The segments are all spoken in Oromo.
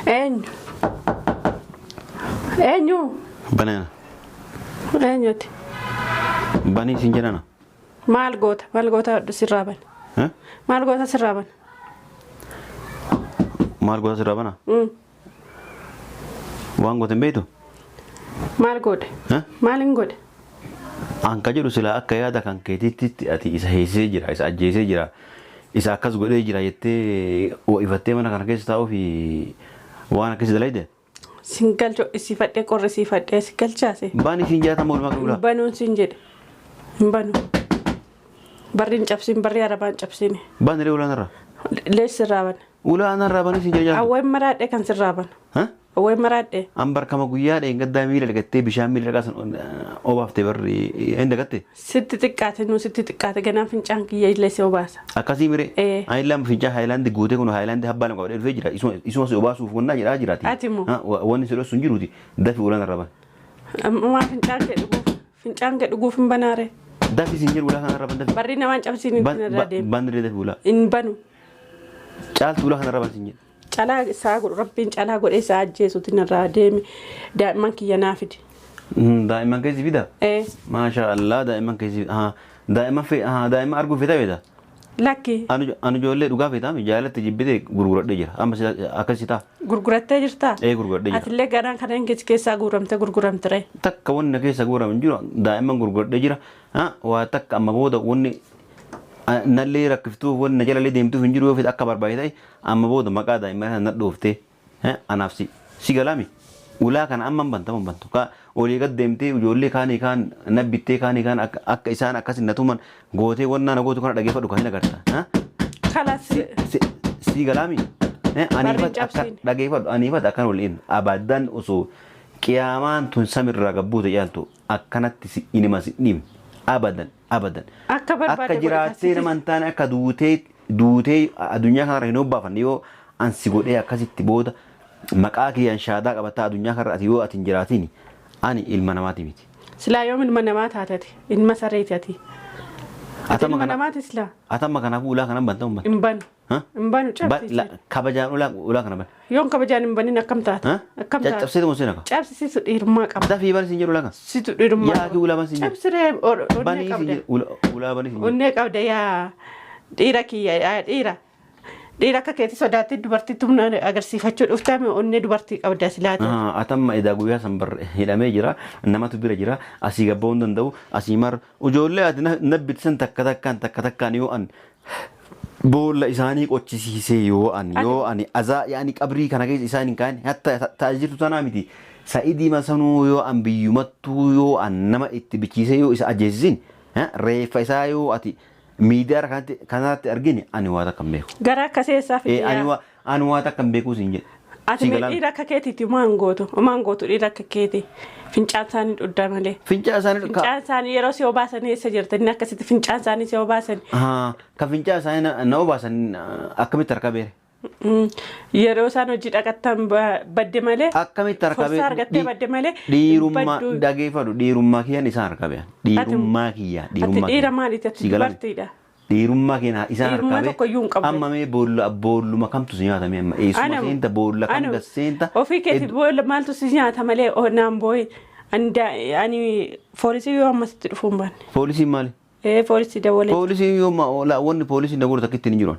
Eenyu? Eenyu? Banana. Eenyuti? Banii siin jedhana. Maal goota? Maal goota sirraa bana? Eh? Maal goota sirraa bana? Maal goota sirraa bana? Waan goote hin beektu? Maal godhe? Eh? Maal hin godhe? An ka jedhu silaa akka yaada kan keetiitti ati isa heessisee jira, isa ajjeesee jira, isa akkas godhee jira jettee ho'ifattee mana kana keessa taa'uu fi waan akkasii dalayde? Sin galcho isiifadhee qorrisiifadhee si galchaase. Bani siin jaalatamu oolmaa Hin ulaa. banuun siin jedhe. Hin banu. Barri hin cabsin, barri arabaa hin cabsine. Bani ree ulaan irraa. Lees sirraa bana. Ulaan irraa bani siin jaalatu. Awween maraadhee kan sirraa bana. Ha? Awween maraadhee. An barkama guyyaa dheengaddaa miila dhiqattee bishaan miila dhiqaa san obaaftee barri hin dagatte. Sitti xiqqaate, nuu sitti xiqqaate, ganaan fincaan kiyya illee si obaasa. Akkasii miree. Ee. Ani lama fincaa haayilaandii guutee kun haayilaandii habbaa lama qabadhee dhufee jira. Isuma si obaasuuf wannaa jedhaa jiraati. Ati moo? Wanni si dhossu hin jiruuti. Dafi ulaan irraa ban. Ammaa fincaan kee dhuguuf, fincaan kee dhuguuf hin banaare. Dafi siin jedhu ulaa kana irraa ban dafi. Barri namaan cabsiin Ban ittiin irraa deema. ban diree dafi ulaa. Hin banu. Caaltu ulaa kana irraa ban siin jedhu. Calaa isaa godhu, rabbiin calaa godhee isaa ajjeesuutiin irraa deemi, daa'imman kiyya naa fidi. Daa'imman keessi fida? Ee. Maasha Allah, daa'imman keessi, daa'imman fe daa'imman arguu feeta beeta. Lakki. Anu ijoollee dhugaa feetaami jaalatti jibbitee gurguradhee jira. Amma akkasii ta'a. Gurgurattee jirtaa? Ee, gurguradhee jira. Atillee garaan kana hin keessaa guuramte gurguramte ree. Takka wanni na keessa guuramu hin jiru, daa'imman gurguradhee jira. Waa takka amma booda wanni nallee rakkiftuuf, wanni na jalallee deemtuuf hin jiru. Yoo fedhe akka barbaade ta'e, amma booda maqaa daa'imman kana na dhooftee anaaf si galaami. Ulaa kana amma hin bantamu, hin bantu. Ka olii gad deemtee ijoollee kaanii kaan na bittee kaanii kaan akka isaan akkas na tuman gootee wannaa na gootu kana dhageeffadhu kan hin agarta. Kalas. Si galaami. Barri Aniifat akka cabsiin. dhageeffadhu, aniifat akkan waliin abaddaan osoo qiyaamaan tun samirraa gabbuute caaltu akkanatti si inima si dhiibne abadan abadan. Akka barbaade Akka godhe jiraattee taasise. nama hin taane, akka duutee duutee addunyaa kanarra hin hobbaafanne yoo an si godhee akkasitti booda maqaa kiyyaan shaadaa qabataa addunyaa kanarra ati yoo ati hin jiraatin ani ilma namaati miti. Silaa yoom ilma namaa taatati? Ilma sareeti ati. Ati Atama ilma kana namaati silaa. Atamma kanaafuu ulaa kana bantamu ban. Hin banu. Ha? Hin banu, cabsisi. Kabajaan ulaa kana ban. Yoon kabajaan hin banin akkam taata? Ha? Akkam taata? Caccabsee moo seenaka? Cabsisiisu dhiirummaa qaba. Dafii bani siin jedhu ulaa kana. Situ dhiirummaa Yaa qaba. ulaa ban siin jedhu. Cabsiree onnee Banii siin qabda. jedhu ulaa banii siin jedhu. Onnee qabda yaa dhiira kiyya, yaa dhiira. Dhiira akka keetii sodaattee dubartii humna agarsiifachuu dhuftame, onnee dubartii qabda silaate. Atamma edaa guyyaa san bar hidhamee jira, namatu bira jira, asii gabba'uu hin danda'u, asii mar ijoollee ati na bitsan takka takkaan takka takkaan yoo an boolla isaanii qochisiisee yoo an yoo ani azaa yaani qabrii kana keessa isaan hin kaa'in hatta taajirtu tanaa miti sa'idii masanuu yoo an biyyumattuu yoo an nama itti bichiisee yoo isa ajjeesisin reeffa isaa yoo ati miidiyaa kanatti kanatti argine ani waa takka hin beeku. Gara akkasii eessaa fide Ani yaa? waa ani waa takka hin beekuu siin jedhe. Ati Si mee galaan. dhiira akka keetiiti maan gootu? Maan gootu dhiira akka keeti? Fincaan isaanii dhuddaa malee. Fincaa isaanii ka Fincaan isaanii yeroo si obaasanii eessa jirta? Inni akkasitti fincaan isaanii si obaasan. Ka fincaa isaanii na obaasan akkamitti harka beere? Yeroo isaan hojii dhaqattan badde malee. Akkamitti harka Forsaa argattee badde malee. Dhiirummaa badduu. Dhageeffadhu, dhiirummaa kiyyaan isaan harka beekan. Dhiirummaa kiyyaa Ati dhiirummaa dhiira kiyyaa. maaliiti? Ati Si galaan. dubartiidha. Dhiirummaa keenya isaan Dhiirummaa harka tokko iyyuu hin qabdu. Amma mee boolla boolluma kamtu si nyaatame amma eessuma seenta, boolla kam Ana seenta? Ofii keetii boolla maaltu si nyaata malee, naan boo'e. Ani foolisii yoo ammasitti dhufuu hin baanne. Poolisiin maali? Ee, foolisii dawwalee. Poolisiin yoo wanni poolisiin na godhu takkitti hin jiru.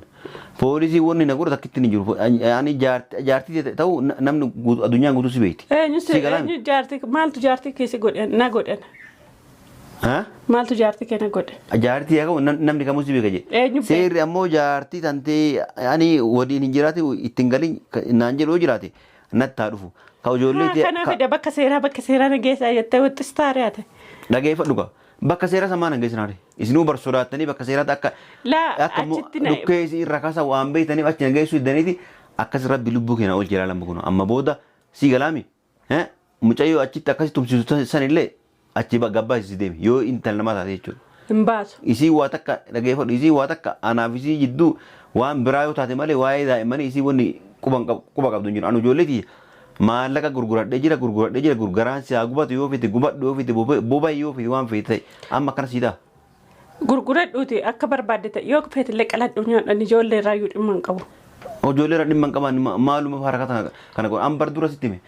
Poolisiin wanni na godhu takkitti hin jiru. Ani jaartii ta'u namni addunyaan guutuu si beekti. Eenyu si Si galaami? Eenyu jaartii, maaltu jaartii kee si godhe na godhan? Ha? Maaltu jaartii kee na godhe? Jaartii yaa qabu namni kamuu si beeka jedhe. Eenyu beeka? Seerri ammoo jaartii tantee ani waliin hin jiraate ittiin galin naan jedhu yoo jiraate natti haa dhufu. Ka ijoollee Haa, kanaaf fida bakka seeraa na geessaa jettee wixxistaa ari'ate. Dhageeffadhu ka. Bakka seeraa samaan hin geessinaare. Isinuu bar sodaattanii bakka seeraatti akka Laa akka immoo achitti na dhukkee isin irra kaasan waan beektaniif achi na geessuu diddaniiti akkas rabbi lubbuu keenya ol jira lama kun amma booda si galaami. Mucayyoo achitti akkasi tumsiisu sanillee achi gabbaa isii deemi yoo intala namaa taate jechuudha. Hin baasu. Isii waa takka dhageeffadhu, isii waa takka anaaf isii jidduu waan biraa yoo taate malee waa'ee daa'immanii isii wanni quba qabdu hin jiru. Anu ijoollee tiyya maallaqa gurguradhee jira, gurguradhee jira, gurgaraan si haa gubatu yoo fete gubadhu, yoo fete boba'i, yoo fete waan fete ta'e amma akkana sii ta'a. Gurguradhuuti akka barbaadde ta'e, yoo feetillee qaladhu nyaadhan, ijoollee irraa iyyuu dhimma hin qabu. Ijoollee irra dhimma hin qaban maaluma harakata kana godhan. An bar dura sitti hime.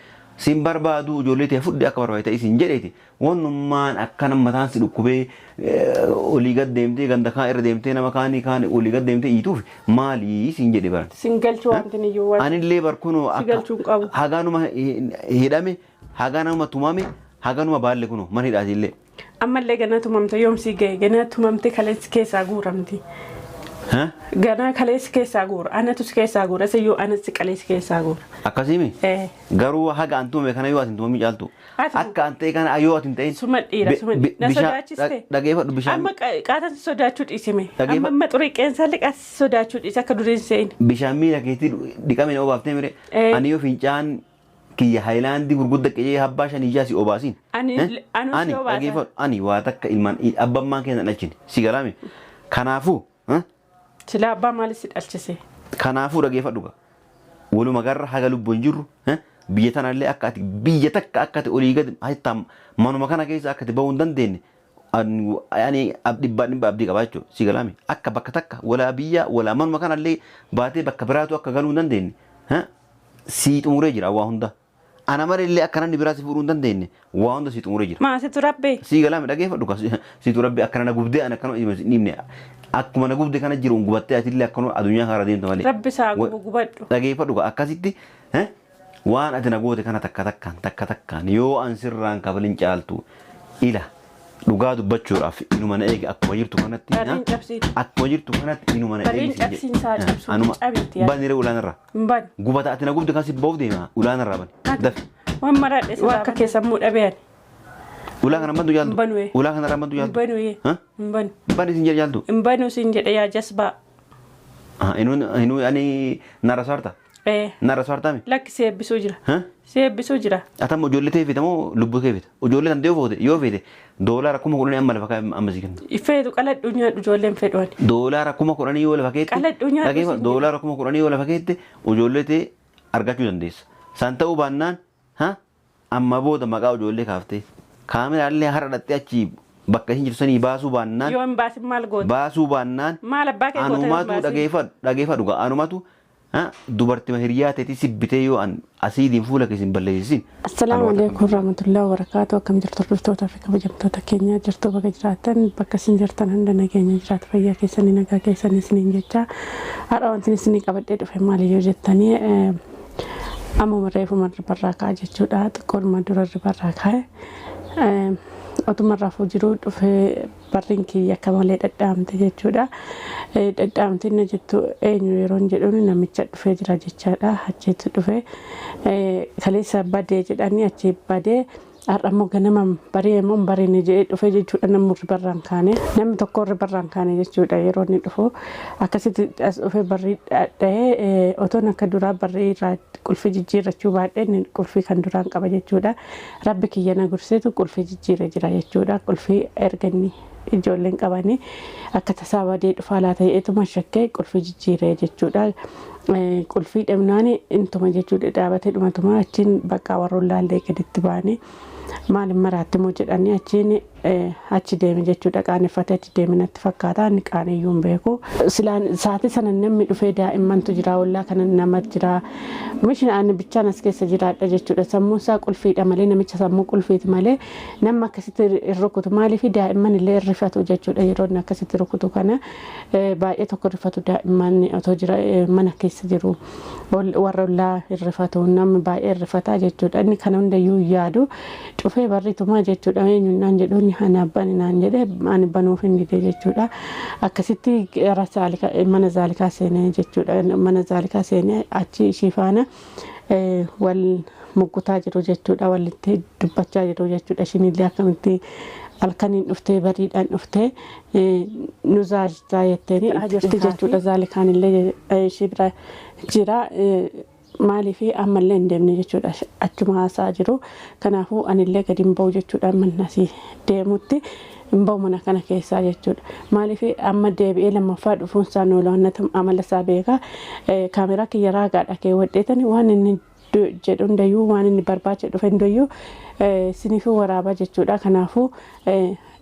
Sin barbaadu ijoollee ta'e fudhi akka barbaade ta'e isin jedheeti. Wannummaan akkana mataan si dhukkubee olii gad deemtee ganda kaan irra deemtee nama kaanii kaan olii gad deemtee iituuf maalii sin jedhe baran. Sin galchu wanti iyyuu waan. Anillee bar kunoo Si galchuu hin qabu. Hagaanuma hidhame, hagaanuma tumame, hagaanuma baalle kunoo mana hidhaatiillee. Ammallee ganaa tumamte yoom si ga'e ganaa tumamte kaleessi keessaa guuramti. Ganaa kaleessi keessaa guura anatu si keessaa guura isiyyuu anatti qaleessi keessaa guura. Akkasiimi? Garuu haga an tumame kana yoo ati hin tumamin caaltu. Akka an ta'e kana yoo ati hin ta'in. Suma dhiira suma na sodaachiste. Dhageeffadhu bishaan. Amma qaatan si sodaachuu dhiisime. Amma amma xurii qeensaallee qaatan si sodaachuu dhiise akka duriin seeni. Bishaan miila keetii dhiqame na obaaftee mire. Ani yoo fincaan kiyya haayilaandii gurgudda qe'ee habbaa shanii ijaa si obaasin. Ani anu si obaasa. Dhageeffadhu ani waa takka ilmaan abbammaan keessa hin dhalchine si galaame. Kanaafuu. Sila abbaa maaliif si dhalchise? Kanaafuu dhageeffadhu gaa. Waluma garra haga lubbuun jirru biyya tanallee akka ati biyya takka akka ati olii gadi hattaa manuma kana keessa akka ati bahuu hin dandeenye ani dhibbaa dhibba abdii qabaa jechuudha. Si galaame akka bakka takka walaa biyya walaa manuma kanallee baatee bakka biraatu akka galuu hin dandeenye sii xumuree jira waa hunda. Ana malee akka namni biraa si fuudhuu hin dandeenye waa hunda sii xumuree jira. Maasitu rabbee. Si galaame dhageeffadhu gaa siitu rabbi akkana na gubdee ana akkana hin dhiibne. Akkuma na gubde kana jiru gubattee atillee akkanuma addunyaa kana deemtu malee. Rabbi isaa gubu gubadhu. Dhageeffadhu gaa akkasitti waan ati na goote kana takka takkaan takka takkaan yoo an sirraan kafalin caaltu ila dhugaa dubbachuudhaaf inuma na eege akkuma jirtu kanatti. Barriin cabsiin. Akkuma jirtu kanatti inuma na eege. Barriin cabsiin isaa cabsuu cabiitti. Baniree ulaanarraa. Ban. Gubata ati na gubde kan si ba'uuf deema ulaanarraa bani. Dafi. Waan maraadhe silaa akka keessan mudhabee ani. Ulaa kana bantu jaaltu. Banuwe. Ulaa kana bantu jaaltu. Banuwe. Banu. Bani sin jedhe jaaltu. Banu sin jedhe yaa jasbaa. Inuu ani narra saarta. Narra saartaa mi? Lakki si eebbisuu jira. Si eebbisuu jira. Atamma ijoollee ta'e feete moo lubbuu kee feete? Ijoollee tan ta'e yoo feete $10,000 amma lafa kaa'e amma si kenna. Feetu qaladhu nyaadhu ijoolleen fedhu ani. $10,000 yoo lafa keette. Qaladhu nyaadhu. $10,000 yoo lafa keette ijoollee ta'e argachuu dandeessa. San ta'uu baannaan amma booda maqaa ijoollee kaaftee. Kaameraallee har'a dhattee achi bakka isin jirtu sanii baasuu baannaan. Yoo hin baasin maal goota? Baasuu baannaan. Maal abbaa kee goota yoo hin Anumatu dhageeffadhu gaa anumatu dubartii hiriyaa ta'eeti sibbitee yoo an asiidiin fuula keessa hin balleessisin. Assalaamu alaikum warahmatullahi wabarakatuh. Akkam jirtu hordoftoota fi kabajamtoota keenya jirtu bakka jiraattan bakka isin jirtan hunda nageenya jiraatu fayyaa keessanii nagaa keessanii isiniin jecha har'a wanti isinii qabadhee dhufe maali yoo jettanii amma reefuma barraa ka'a jechuudha. Xiqqoodhuma dura barraa kaa'e. Otuma rafuu jiru dhufee barriin kiyya akka malee dhadhaamte jechuudha. Dhadhaamte inni jettu eenyu yeroon jedhuun namicha dhufee jira jechaadha. Achitti dhufee kaleessa badee jedhanii achi badee har'a immoo ganama baree immoo hin bareenne jedhee dhufee jechuudha. Namni barraan kaane namni tokko warri barraan kaane jechuudha yeroo inni dhufu akkasitti as dhufee barrii dhadha'ee otoon akka duraa barrii irraa qulfii jijjiirrachuu baadhee inni qulfii kan duraan qaba jechuudha. Rabbi kiyya na gorseetu qulfii jijjiiree jira jechuudha. Qulfii erga inni ijoolleen qabanii akka tasaa badee dhufaa laata jedheetuma shakkee qulfii jijjiiree jechuudha. Qulfii dhabnaan intuma jechuudha dhaabatee dhumatuma achiin bakka warroon laallee gaditti baanii maal maraatti immoo jedhanii achiin achi deeme jechuudha. Qaaneffatee achi deeme natti fakkaata inni qaaniyyuu hin beeku. Silaan sa'aatii sana namni dhufee daa'immantu jira ollaa kana nama jira. Mishin ani bichaan as keessa jiraadha jechuudha. Sammuun isaa qulfiidha malee namicha sammuu qulfiiti malee namni akkasitti hin rukutu maaliif daa'imman illee hin rifatu jechuudha. Yeroo inni akkasitti rukutu kana baay'ee tokko rifatu daa'imman otoo jira mana keessa jiru warra ollaa hin rifatu namni baay'ee hin rifata jechuudha. Inni kana hundayyuu hin yaadu cufee barriitumaa jechuudha. Eenyuun naan jedhuun ana abbaan naan jedhe ani banuuf hin dide jechuudha. Akkasitti gara mana zaalikaa seenee jechuudha. Mana zaalikaa seenee achi ishii faana wal muggutaa jiru jechuudha. Walitti dubbachaa jiru jechuudha. Ishiin illee akkamitti halkaniin dhuftee bariidhaan dhuftee nu zaajjaa jetteeni jirti jechuudha. Zaalikaan illee ishii bira jira. Maaliif ammallee hin deemne jechuudha. Achuma haasaa jiru. Kanaafuu anillee gadi hin ba'u jechuudha. Manni asii deemutti hin ba'u mana kana keessaa jechuudha. Maaliif amma deebi'ee lammaffaa dhufuun isaa noolu amala isaa beeka. Kaameraa kiyya raagaadha keewwadheetani waan inni jedhu hundayyuu waan inni barbaacha dhufe hundayyuu siniifuu waraabaa jechuudha. Kanaafuu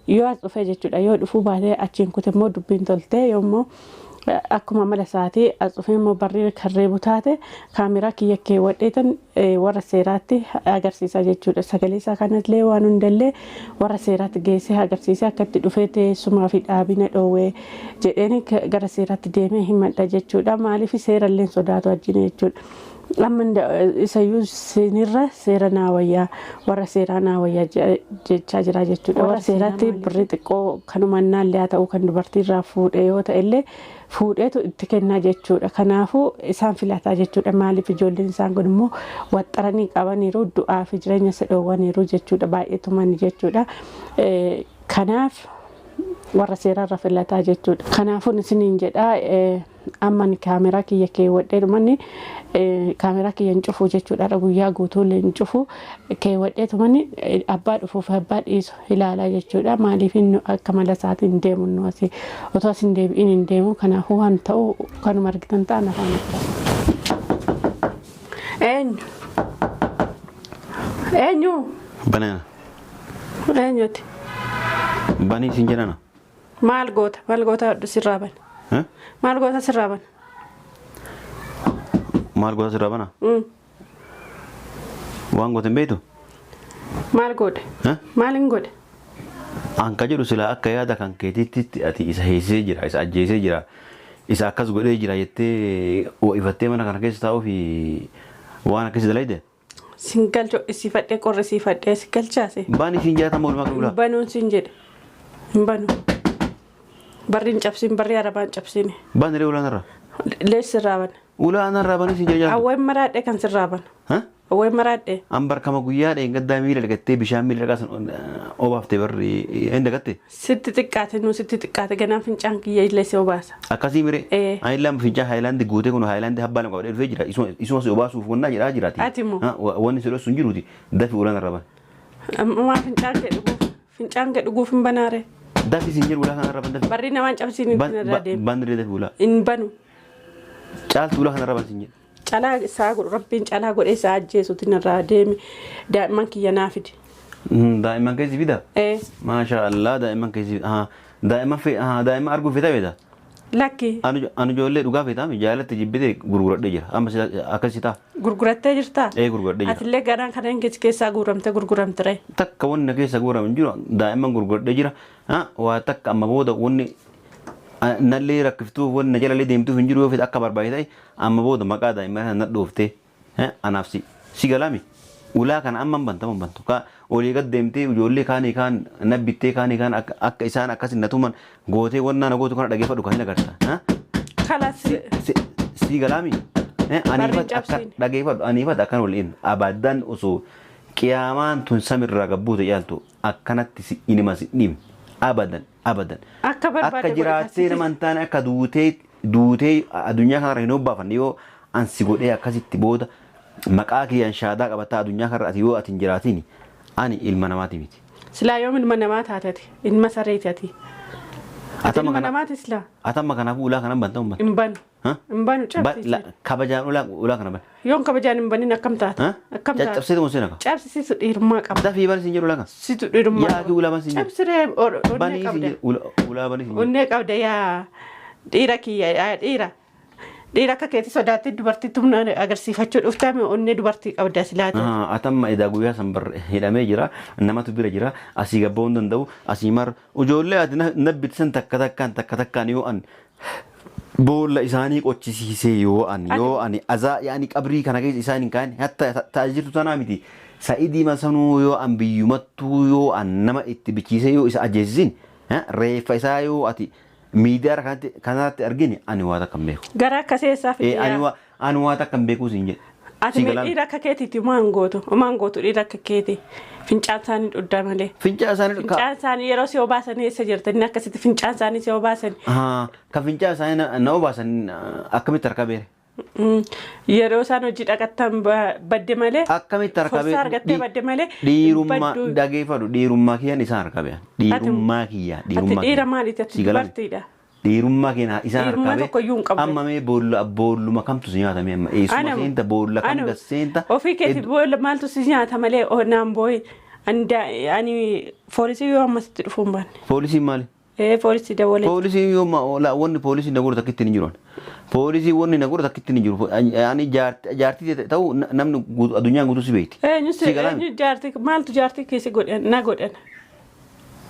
yoo as dhufe jechuudha. Yoo dhufuu baatee achiin kute immoo dubbiin toltee yoommoo Akkuma mala isaatii as dhufee immoo barri kan reebu taate kaameraa kiyya keewwadheetan warra seeraatti agarsiisa jechuudha. Sagalee isaa kanallee waan hundallee warra seeraatti geessee agarsiisee akka itti dhufee teessumaa fi dhaabina dhoowwee jedheen gara seeraatti deemee himadha jechuudha. Maaliif seerallee sodaatu wajjin jechuudha. Amma isayyuu sinirra seera naa wayyaa, warra seeraa naa wayyaa jechaa jira jechuudha. Warra seeraatti birrii xiqqoo kanuma naallee haa ta'u kan dubartiirraa fuudhee yoo ta'ellee fuudheetu itti kennaa jechuudha. Kanaafuu isaan filataa jechuudha. Maaliif ijoolleen isaan kun immoo waxxaranii qabaniiru, du'aa fi jireenya isa dhoowwaniiru jechuudha. Baay'ee tumani jechuudha. Kanaaf warra seeraarra filataa jechuudha. Kanaafuu isiniin jedha, amma kaameraa kiyya keewwadhee dhumanni kaameraa kiyya hin cufu jechuudha. Guyyaa guutuullee hin cufu, keewwadhee tumanni abbaa dhufuuf abbaa dhiisu ilaalaa jechuudha. Maaliif inni akka mala isaatiin hin deemu, nu asii otoo as hin deebi'in hin deemu. Kanaafuu waan ta'u kanuma argitan ta'an afaan adda. Eenyu? Eenyu? Banana. Eenyuti? Banii siin jedhana. Maal goota? Maal goota sirraa bana? Maal goota sirraa bana? Maal goota sirraa bana? Waan goote hin beektu? Maal godhe? Maal hin godhe? Anka jedhu silaa akka yaada kan keetiitti ati isa heessisee jira, isa ajjeesee jira, isa akkas godhee jira jettee ho'ifattee mana kana keessa taa'uu fi waan akkasii dalayde? Sin galcho, isiifadhee qorrisiifadhee si galchaase. Bani siin jedhata moo walumaa qabula? Banuun siin jedhe. Hin banu. Barri hin cabsin, barri arabaa hin cabsine. Bani ree ulaanarra. Lees sirraa bana. Ulaanarraa bani siin jedha. Awween maraadhee kan sirraa bana. Awween maraadhee. An barkama guyyaa dheengaddaa miila dhiqattee bishaan miila dhiqaa san obaaftee barri hin dagatte. Sitti xiqqaate, nuu sitti xiqqaate, ganaan fincaan kiyya illee si obaasa. Akkasii miree. Ani lama fincaan haayilaandii guutee kun haayilaandii habbaa lama qabadhee dhufee jira. Isuma si obaasuuf wannaa jedhaa jiraati. Ati immoo? Wanni si dhossu hin jiruuti. Dafi ulaanarra bani. Maa fincaan kee dhuguuf fincaan kee dhuguuf hin banaare. Dafi siin jedhu, ulaa kanarra ban dafi. Barri namaan cabsiin Ban ittiin irraa deema. Ban dafi ulaa. Hin banu. Caaltu, ulaa kanarra ban siin jedhu. Calaa isaa godhu, rabbiin calaa godhee isaa ajjeesuutiin irraa deemi, daa'imman kiyya naa fidi. Daa'imman keessi fida? Ee. Maasha Allah, daa'imman keessi daa'imman daa'imman arguuf fita beeta? Lakki. Anu ijoollee dhugaa feetaami jaalatti jibbitee gurguradhee jira. Amma akkasii ta'a. Gurgurattee jirtaa? Ee, gurguradhee jira. Atillee garaan kana hin keessaa guuramte gurguramte ree. Takka wanni keessa guuramu hin jiru, daa'imman gurguradhee jira. Waa takka amma booda wanni nallee rakkiftuuf, wanni na jalallee deemtuuf hin jiru. Yoo fedhe akka barbaade ta'e, amma booda maqaa daa'imman kana na dhooftee anaaf si galaami. Ulaa kana amma hin bantamu, hin bantu. Ka olii gad deemtee ijoollee kaanii kaan na bittee kaanii kaan akka isaan akkas na tuman gootee wannaa na gootu kana dhageeffadhu kan hin agarta. Kalas. Si galaami. Aniifat akka dhageeffadhu, aniifat akkan waliin abaddaan osoo qiyaamaan tun samirraa gabbuute caaltu akkanatti si inima si dhiibne abadan abadan. Akka barbaade. Akka jiraattee nama hin taane, akka duutee duutee addunyaa kanarra hin hobbaafanne yoo ansi godhee akkasitti booda maqaa kiyyaan shaadaa qabataa addunyaa kanarra ati yoo ati hin jiraatin ani ilma namaati miti. Silaa yoom ilma namaa taatati? Ilma sareeti ati. Atama Ilma kana namaati silaa. Atama kanaafuu ulaa kana bantamu bantu. Hin banu. Hin banu, cabsisi. Kabajaan ulaa kana ban. Yoon kabajaan hin banin akkam taata? Akkam taata? Caccabseetu mun seena. Cabsisiisu dhiirummaa qaba. Dafii bani siin jedhu ulaa kana. Situ dhiirummaa Yaa qaba. ulaa ban siin jedhu. Cabsiree onnee Banii siin qabda. jedhu, ulaa banii siin jedhu. Onnee qabda yaa dhiira kiyya, yaa dhiira. Dhiira akka keetii sodaattee dubartii tumna agarsiifachuu dhuftame, onnee dubartii qabda silaate. Atamma edaa guyyaa san bar hidhamee jira. Namatu bira jira. Asii gabba'uu hin danda'u. Asii mar ijoollee ati na bitsan takka takkaan takka takkaan yoo an boolla isaanii qochisiisee yoo an yoo ani azaa yaani qabrii kana keessa isaan hin kaa'in hatta taajirtu tanaa miti. Sa'idii masanuu yoo an biyyumattuu yoo an nama itti bichiisee yoo isa ajjeesisin reeffa isaa yoo ati miidiyaa kanatti kanatti argine ani waa takka hin beeku. Gara akka seessaa Ani fidee. waa ani waa takka hin beekuu siin jedhe. Ati Si mee galaan. dhiira akka keetiiti maan gootu? Maan gootu dhiira akka keeti? Fincaan isaanii dhuddaa malee. Fincaa isaanii Fincaan isaanii yeroo si obaasan eessa jirta? Inni akkasitti fincaan isaanii si obaasan. Ka fincaa isaanii na obaasan akkamitti harka beere? Yeroo isaan hojii dhaqattan badde malee. Akkamitti harka Forsaa argattee badde malee. Dhiirummaa badduu. Dhageeffadhu, dhiirummaa kiyyaan isaan harka beekan. Dhiirummaa kiyyaa. Ati Dhiirummaa dhiira kiyya. maaliiti? Ati Si galaan. dubartiidha. Dhiirummaa keenya isaan Dhiirummaa harka tokko iyyuu hin qabdu. Amma mee boolla boolluma kamtu si nyaatame amma eessuma seenta, boolla kam Ana- gas seenta? Ofii keeti boolla maaltu si nyaata malee naan boo'i. Ani foolisii yoo ammasitti dhufuu hin baanne. Poolisiin maali? Ee, poolisii dawwalee. Poolisii yoo wanni poolisii na godhu takkitti hin jiru. Poolisii wanni na godhu takkitti hin jiru. Ani jaartii ta'u namni addunyaan guutuu si beekti. Eenyu Si galaami? Eenyu jaartii, maaltu jaartii keessa godhe na godhan?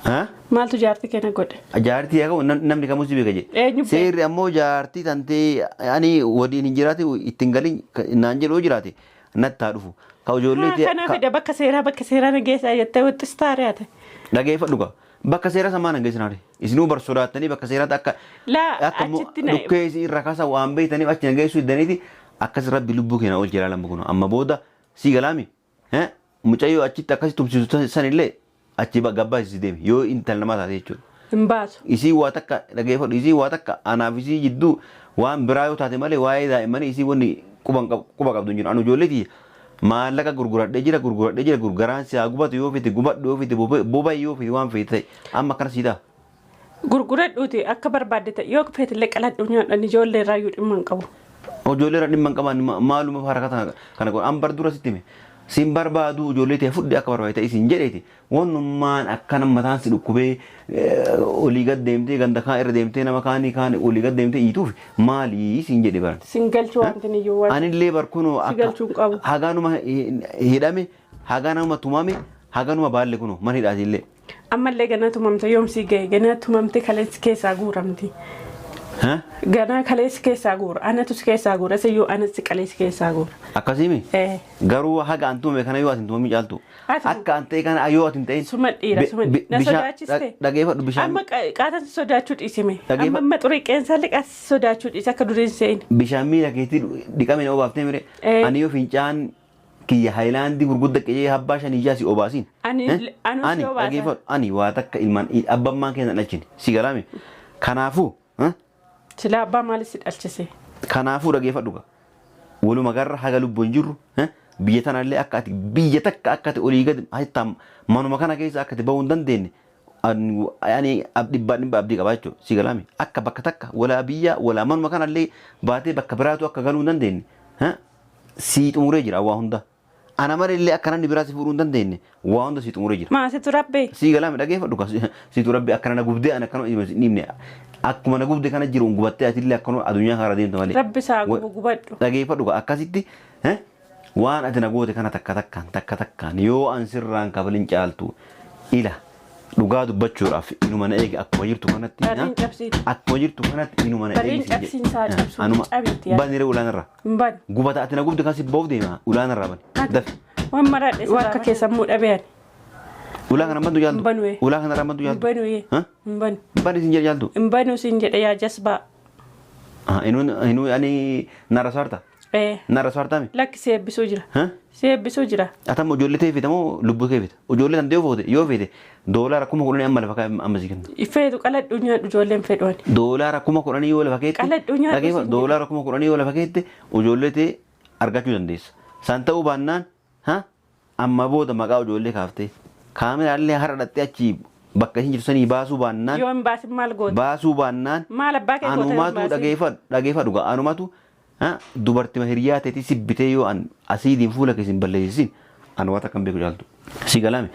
Ha? Maaltu jaartii kee na godhe? Jaartii haa qabu, namni kamuu si beeka jedhe. Eenyu beeka? Seerri ammoo jaartii tantee ani waliin hin jiraate ittiin galin naan jedhu yoo jiraate natti haa dhufu. Ka ijoollee Haa, kanaaf fida bakka seeraa na geessaa jettee wixxistaa ari'ate. Dhageeffadhu gaa. Bakka seeraa samaan hin geessinaare. Isinuu bar sodaattanii bakka seeraatti akka Laa akka achitti na dhukkee isin irra kaasa waan beektaniif achi na geessuu hiddaniiti akkas Rabbi lubbuu keenya ol jira lama kun amma booda si galaami. Mucayyoo achitti akkasi tumsiisu sanillee achi gabbaa isii deemi yoo intal namaa taate jechuudha. Hin baasu. Isii waa takka, dhageeffadhu, isii waa takka anaaf isii jidduu waan biraa yoo taate malee waa'ee daa'immanii isii wanni quba qabdu hin jiru. Anu ijoollee tiyya maallaqa gurguradhee jira, gurguradhee jira. Gurgaraan si haa gubatu, yoo fete gubadhu, yoo fete boba'i, yoo fete waan fete ta'e amma akkana sii ta'a. Gurguradhuuti akka barbaadde ta'e, yoo feetillee qaladhu nyaadhan, ijoollee irraayyuu dhimma hin qabu. Ijoollee irra dhimma hin qaban, maaluma harka kana godhan an bar dura sitti hime. Sin barbaadu, ijoollee ta'e fudhi, akka barbaade ta'e isin jedheeti. Wannummaan akkana mataan si dhukkubee olii gad deemtee ganda kaan irra deemtee nama kaanii kaan olii gad deemtee iituuf maalii isin jedhe baran. Sin galchuu wanti iyyuu waan Anillee bar kunoo si galchuu hin qabu. Hagaanuma hidhame, hagaanuma tumame, hagaanuma baalle kunoo mana hidhaatillee. Ammallee ganaa tumamte, yoomsii ga'e ganaa tumamte, kaleessi keessaa guuramti. Ganaa kaleessi keessaa guura, anatu si keessaa guura, siyyuu anatti qaleessi keessaa guura. Akkasiimi? Ee. Garuu haga an tumame kana yoo ati hin tumamin caaltu. Ati Akka an ta'e kana yoo ati hin ta'in. Suma dhiira suma na sodaachiste. Dhageeffadhu, bishaan. Amma qaatan si sodaachuu dhiisime. Amma xurii qeensaallee qaatan si sodaachuu dhiise akka duriin seeni. Bishaan miila keetti dhiqame na obaaftee mire. Ee. Ani yoo fincaan kiyya haayilaandii gurgudda qe'ee habbaa shanii jaasi obaasiin. Anuu si Ani obaasa. dhageeffadhu, ani waa takka ilmaan abbammaan keessa hin dhalchine si galaame. Kanaafuu Silaa abbaa maaliif si dhalchise? Kanaafuu dhageeffadhu gaa. Waluma garra haga lubbuun jirru biyya tanallee akka ati biyya takka akka ati olii gadi hattaa manuma kana keessa akka ati bahuu hin dandeenye ani dhibbaa dhibba abdii qabaa jechuudha. Si galaame, akka bakka takka walaa biyya walaa manuma kanallee baatee bakka biraatu akka galuu hin dandeenye sii xumuree jira waa hunda. Ana malee akka namni biraa si fuudhuu hin dandeenye waa hunda sii xumuree jira. Maasitu rabbee. Sii galaame, dhageeffadhu kaa, siitu Rabbi akkana na gubdee ana akkana hin dhiibne, akkuma na gubde kana jiru gubattee atillee akkanuma addunyaa kana deemta malee. Rabbi isaa gubu, gubadhu. Dhageeffadhu kaa, akkasitti waan ati na goote kana takka takkaan takka takkaan yoo an sirraan kafalin caaltu, ila dhugaa dubbachuudhaaf inuma na eege akkuma jirtu kanatti. Bariin cabsiin. Akkuma jirtu kanatti inuma na Bariin eegi siin jedhe. cabsiin saa cabsuu Anuma cabiitti yaa. Baniree ulaanarra. Hin banu. Gubata ati na gubde kan si ba'uuf deema, ulaanarraa bani. Dafi. Waan maradhe akka keessan mudhabee ani. Ulaa kana bantu jaaltu. Hin banu ee. Ulaa kana bantu Hin jaaltu. banu ee. Ha? Hin banu. Bani sin jedhe jaaltu. Hin banu siin jedhe yaa jasbaa. Ah, inuu ani narra saarta. Ee. Narra saartami. Lakki, si eebbisuu jira. Ha? Si eebbisuu jira. Atamma ijoollee ta'e feete moo lubbuu kee feete? Ijoollee tan yoo feete, yoo feete $10,000 amma lafa kaa'e amma si kenna. Feetu qaladhu nyaadhu, ijoolleen fedhu ani. $10,000 yoo lafa keette. Qaladhu nyaadhu Dhageeffa siin jedhe. $10,000 yoo lafa keette ijoollee ta'e argachuu dandeessa. San ta'uu baannaan ha amma booda maqaa ijoollee kaaftee kaameraallee har'a dhattee achii bakka isin jirtu sanii baasuu baannaan Yoo hin baasin maal goota? Baasuu baannaan Maal abbaa kee goota yoo hin anumatu baasin? Dhageeffadhu, dhageeffadhu gaa, anumatu dubartima hiriyaa teetii sibbitee yoo an asiidiin fuula keessin balleessisin an waan takka hin beeku caaltu. Si galame,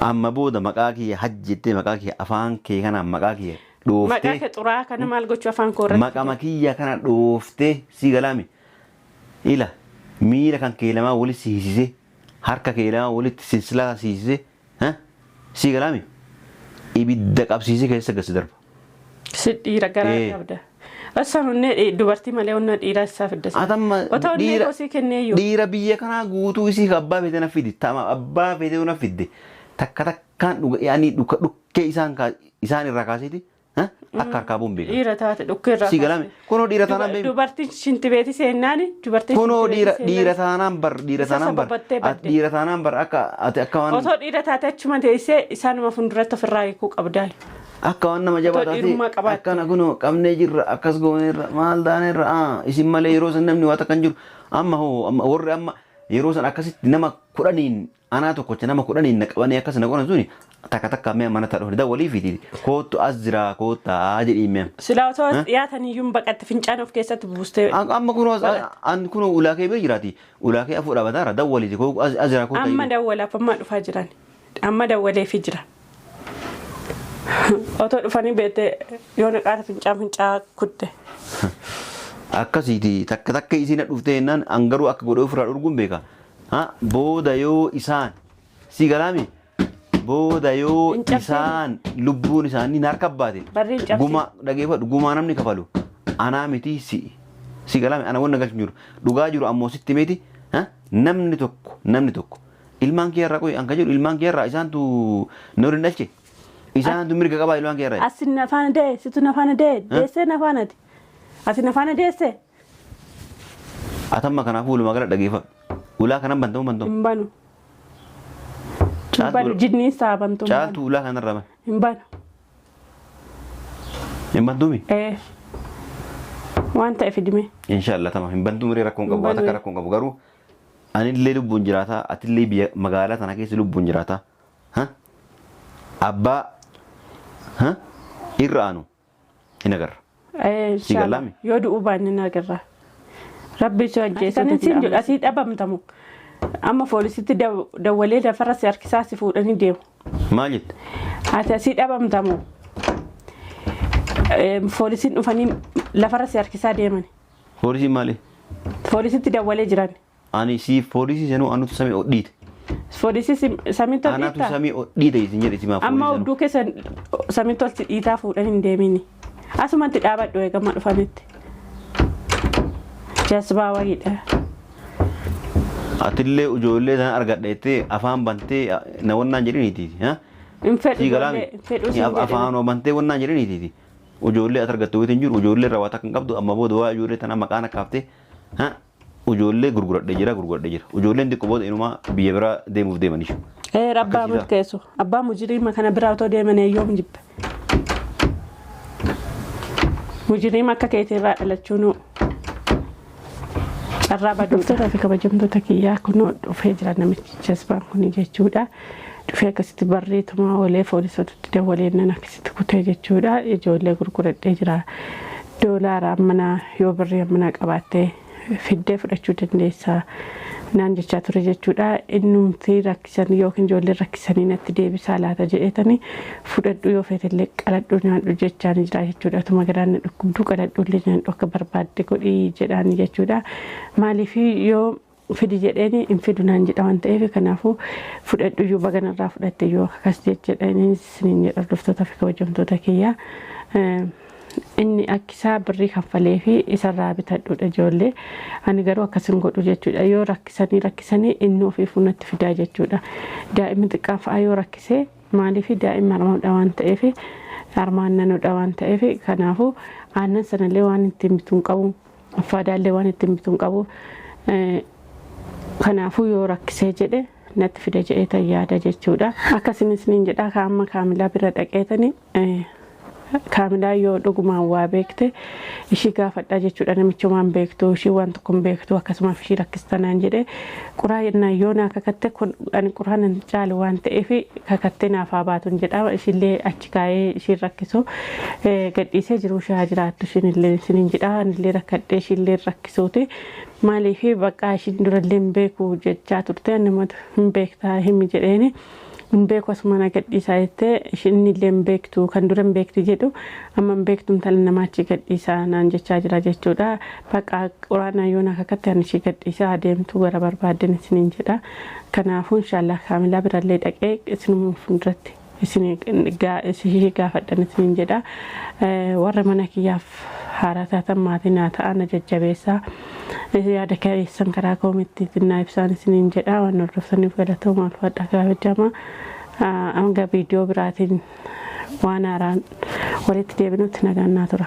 amma booda maqaa kiyya hajji jettee maqaa kiyya afaan kee kanaan maqaa kiyya Maqaa dhooftee kee xuraa kana maal gochuu afaan koo irratti? Maqama kiyya kana dhooftee, si galame, ila miila kan kee lamaa walitti si hiisisee, harka kee lamaa walitti silsilaa si hiisisee, si galame, ibidda qabsiisee keessa gasi darba. Si dhiira garaa Ee. qabda. Osoo onnee dubartii malee onnee dhiiraa isaa fidda. Atamma Otoo onnee koo sii kennee iyyuu. Dhiira biyya kanaa guutuu isii ka abbaa feete na fidi, tama abbaa feete na fidde, takka takkaan dhuga yaani dhuka dhukkee isaan irraa kaaseeti akka harkaa bu'uun beekan. Dhiira taate dhukkee irraa. Si galame, kunoo dhiira taanaan beeku. Dubartiin shintibeeti seennaani. Dubartiin Kunoo shintibeeti dhiira seennaani. Dhiira taanaan bar, dhiira Isa taanaan bar sababattee ati badde. Dhiira taanaan bar akka ati akka waan Otoo dhiira taate achuma teessee isaanuma fuulduratti ofirraa hiikuu qabdaa. Akka waan nama jabaa Otoo taate dhiirummaa qabaatte. Akkana kunoo qabnee jirra, akkas gooneerra, maal taaneerra, isin malee yeroo san namni waa takka hin jiru. Amma hoo, amma warri amma yeroo san akkasitti nama 10n anaa tokkocha nama 10n na qabanii akkas na qoran suni takka takka mi'a mana ta'a dhufani dawwalii fiiti, koottu as jira, koottaa jedhii mi'a. Silaa otoo as dhiyaataniyyuu hin baqatte, fincaan of keessatti buustee. Amma kunoo an kunoo ulaa kee bira jiraati, ulaa kee afur dhaabataara, dawwaliiti koo as jira, koottaa Amma jedhii. dawwalaaf amma dhufaa jiran. Amma dawwaleefi jira. Otoo dhufanii beektee yoo naqaata fincaa fincaa kutte. Akkasiiti takka takka isiin dhuftee jennaan an garuu akka godhee ofirraa dhorguun beeka. Booda yoo isaan si galaami booda yoo Hin cabsin. isaan lubbuun isaanii na harka baate Barri hin cabsin. gumaa dhageeffadhu gumaa namni kafalu anaa miti si'i. Si galaami ana wanna galchu jiru dhugaa jiru ammoo sitti miti namni tokko namni tokko ilmaan kee irraa qoyi an ka jedhu ilmaan kee irraa isaantu na waliin dhalche isaantu mirga qabaa ilmaan kee irraa. Asin na faana dee situ na faana dee deessee na faanati. Asin na faana deessee. Atamma kanaafuu walumaa gala dhageeffadhu. Ulaa kanan bantamu bantamu. Hin banu. Hin banu jinnii saabantu. Caaltuu ulaa kanarraa ban. Hin banu. Hin bantuumi? Ee. Waan ta'e fidime. Inshaallah tamam hin bantuu miree rakkoon qabu waan Hin takka banu. rakkoon qabu garuu anillee lubbuun jiraataa atillee biyya magaalaa tana keessa lubbuun jiraataa. Ha? Abbaa ha? Irra aanu hin agarra. Ee Si inshallah. galaami? Yoo du'uu baanne na agarra. Rabbi si ajjeesuu danda'a. Siin jedhu asii dhabamtamu. Amma poolisitti dawwalee lafarra si harkisaa si fuudhanii deemu. Maal jette? Ati asii dhabamtamu. Poolisiin dhufanii lafarra si harkisaa deeman. Poolisiin maali? Poolisitti dawwalee jiran. Ani siif poolisii sanuu anutu samii odhiite. Poolisii samiin Anatu tolchiitaa? samii odhiite isin jedhe simaa Amma poolisii sanuu. odduu keessa samiin tolchi dhiitaa fuudhan hin deemini. Asumatti dhaabadhu eegama dhufanitti. Jazbaa wayiidha. Atillee ijoollee sana argadha jettee afaan bantee na wannaan jedhiniitiiti. Hin fedhu Sii galaami? ijoollee hin fedhu siin jedhe. Afaan bantee wannaan jedhiniitiiti. Ijoollee ati argattu wayitiin jiru ijoollee irraa waa takka hin qabdu amma booda waa ijoollee tana maqaan akka haftee ijoollee gurguradhee jira gurguradhee jira. Ijoolleen xiqqoo booda inumaa biyya biraa deemuuf deeman ishee. Ee rabbaa Akkasii ta'a. murteessu. Abbaa mujiriima kana biraa otoo deeman yoom jibbe. Mujiriima akka keetii irraa dhalachuun carraa baduudha. Hordoftoota fi kabajamtoota kiyyaa kunoo dhufee jira namichi jazbaan kun jechuudha. Dhufee akkasitti barreetumaa oolee poolisootatti dawwalee nan akkasitti kutee jechuudha. Ijoollee gurguradhee jira. Doolaara ammanaa yoo birrii ammanaa qabaattee fiddee fudhachuu dandeessaa naan jechaa ture jechuudha. Innumti rakkisan yookiin ijoolleen rakkisanii natti deebisaa laata jedheetanii fudhadhu yoo feetellee qaladhu nyaadhu jechaan jira jechuudha. Atuma garaan na dhukkubduu qaladhu illee nyaadhu akka barbaadde godhii jedhaan jechuudha. Maaliif yoo fidi jedheeni hin fidu naan jedha waan ta'eef kanaafuu fudhadhu iyyuu baganarraa fudhatte yoo akkas jedhanii isiniin jedha hordoftoota fi kabajamtoota kiyyaa. Inni akkisaa birrii kaffalee fi isarraa bitadhuudha ijoollee. Ani garuu akkasin godhu jechuudha. Yoo rakkisanii rakkisanii inni ofiifuu natti fidaa jechuudha. Daa'imni xiqqaan fa'aa yoo rakkisee maaliif daa'imni harmaadha waan ta'eef harmaan nanuudha waan ta'eef kanaafuu aannan sanallee waan ittiin bituun qabu affaadaallee waan ittiin bituun qabu. Kanaafuu yoo rakkisee jedhe natti fida jedhee tan yaada jechuudha. Akkasiin isiniin jedha amma kaamilaa bira dhaqeetanii kaamilaa yoo dhugumaan waa beekte ishii gaafadhaa jechuudha. Namichi waan beektu ishii waan tokko hin beektu akkasumas ishii rakkistanaan jedhe quraanaan yoo naa kakatte kun ani quraanan caalu waan ta'eef kakattee naaf haa baatuun jedha. Ishiillee achi kaa'ee ishiin rakkisu gadhiisee jiru ishee haa jiraattu ishiin illee isiniin jedha. Anillee rakkadhee ishiillee rakkisuuti. Maaliif bakka ishiin durallee hin beeku jechaa turte namatu hin beektaa himi jedheeni. Hin beeku asuma na gadhiisaa jettee ishiin illee hin beektu kan dura hin beekti jedhu amma hin beektu intala namaa achi gadhiisaa naan jechaa jira jechuudha. Bakka quraanaa yoo naa kakatte ani ishii gadhiisaa adeemtu gara barbaadden isiniin jedha. Kanaafuu inshaallah kaamilaa birallee dhaqee isinuma fuulduratti isin gaafadhan isiniin jedha. Warra mana kiyyaaf haaraa taatan maatii naa ta'a na jajjabeessaa. Yaada keessan karaa koomittiitiin naa ibsaan isiniin jedha. Waan hordoftaniif galatooma ulfaadhaa kabajama. Hanga viidiyoo biraatiin waan haaraan walitti deebinutti nagaan naa tura.